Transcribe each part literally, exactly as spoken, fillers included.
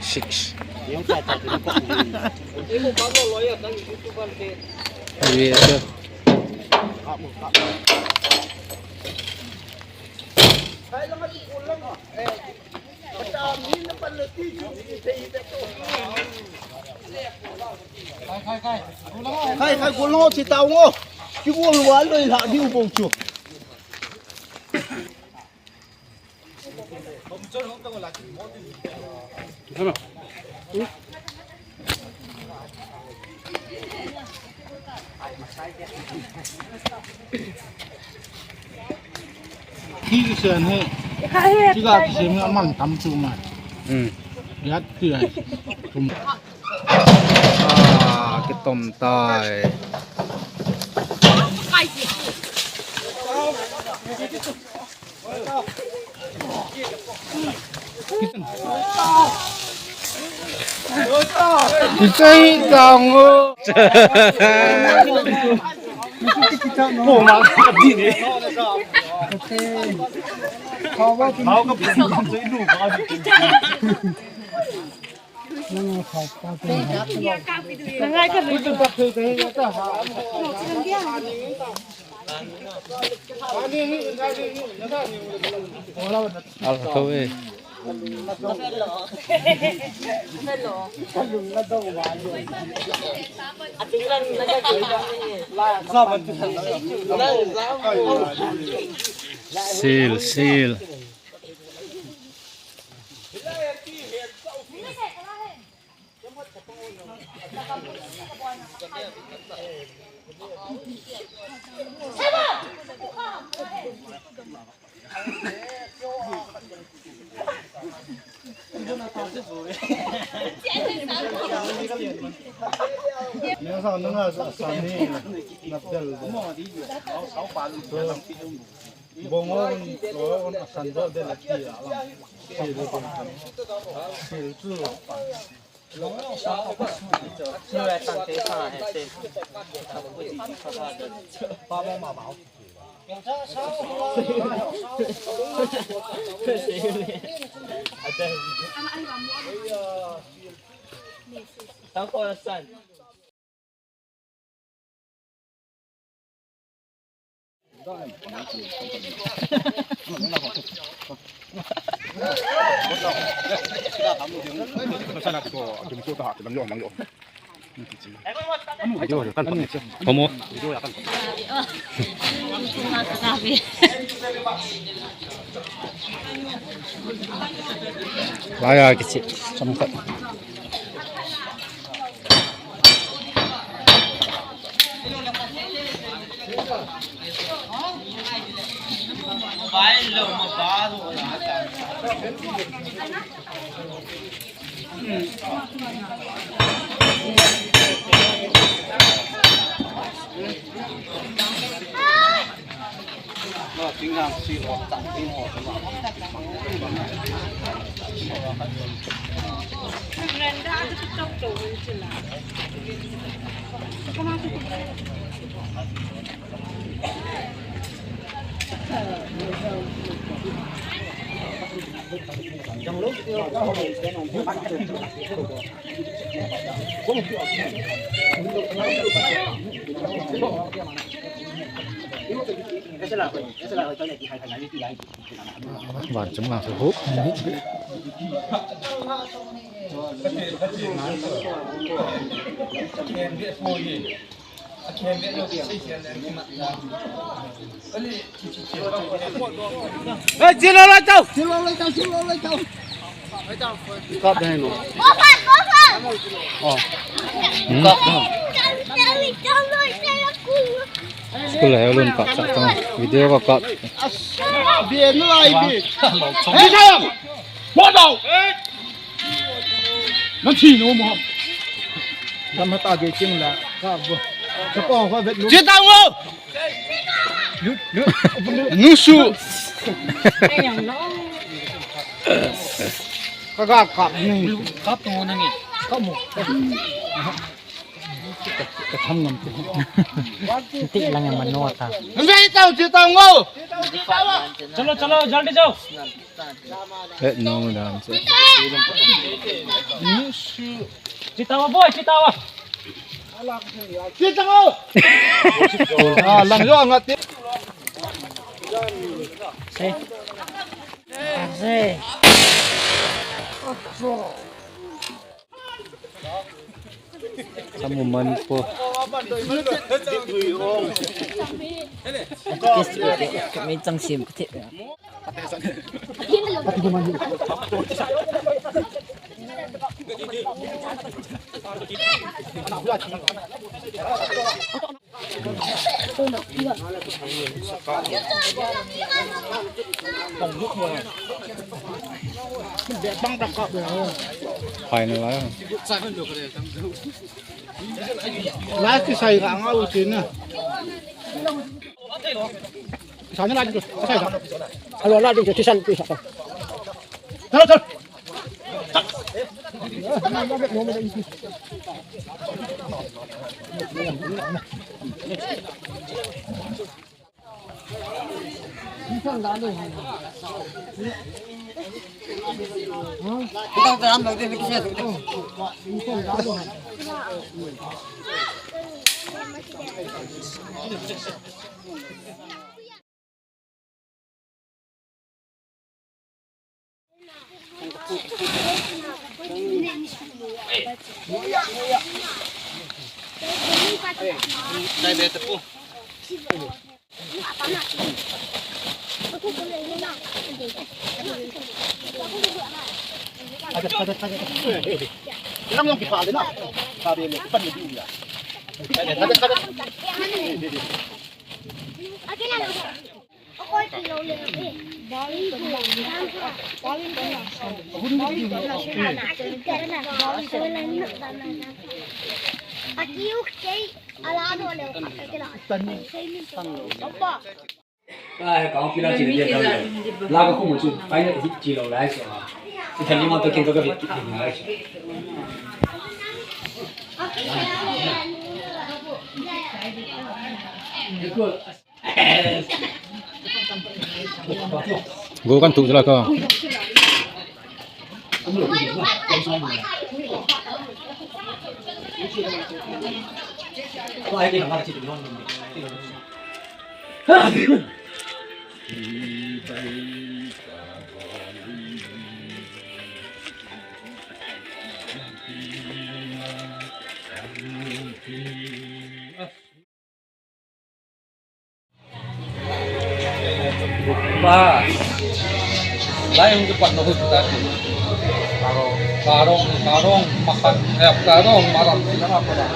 Six. Aye, sir. Khai, khai, gol ngo, chi tao ngo. Ki gol wa lo la di u bong chu. Khi sen he. Khi ga ki sem na mang tam chu ma. Hmm. Yat ti ai. Tum. Ah, kitom tai. Isai tang o. Al tho e. Sil, sil. Bongo on, on asan do de la ti a. Sil, sil chu. Homo. Laya kichi chomkhat. Van chom lang sa ho. Eh, chilo lai tau. Chilo lai tau, chilo lai tau. Kap dai no. Oh. Hmm. Kap dai. Kule, lun kap sa tang. Video ko kap. Bien lai bi. Hey, sao? What out? Nan thi no mo. Lam hata ge ching la. Ka bo. Sa ko ko vet lu. Chi tang wo. Nusu. Ka ga kap ni. Kap to na nge. Kap mo. Ka tham ngam te. Ti lang ya mano ta. Ngai tau, chi tau ngo. Chalo, chalo, jaldi jao. Eh, no, dam se. Chitawa boy, chitawa. Chitawa. Ah, lang yo ngat. Se. Se. Kamu man po. Kami chang sim kati. Final lah. Last kisai ka anga utin na. Sana lagi tu, kisai ka. Alo lagi tu, kisan tu sa. Chalo, chalo. Ai, kang pila chi le dia. La ka khu mu chu, final hit chi lo lai so. Ithani ma to ken to ka vit ki lai so. Go kan tu jala ka. Ba. Lai hung kipat na hu ta. Karong, karong, karong, makan, eh, karong, maram, sila apa dah.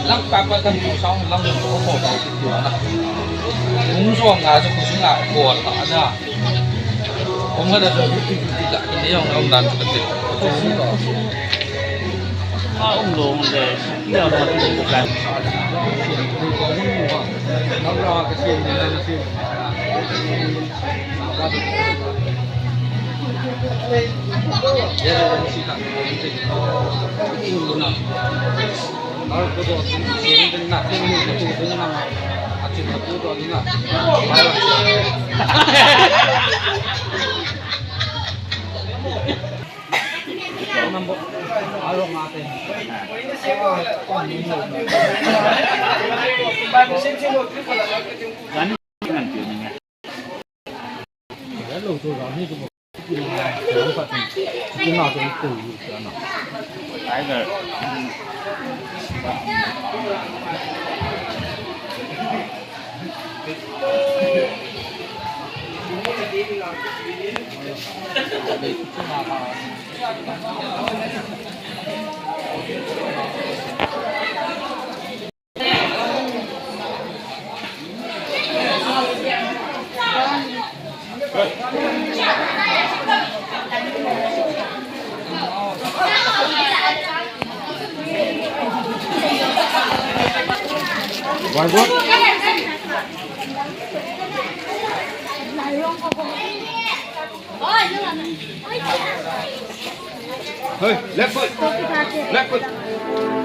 Lang papa kan tu sang, lang tu ko ko dah tu na. Hung so nga so ko singa ko ta ada. Hung ada so tu tu tu dah. Ini yang orang dan seperti. Ah, um, long de. Leo na tu kan. Tiger. One, go. Hey, left foot. Left foot.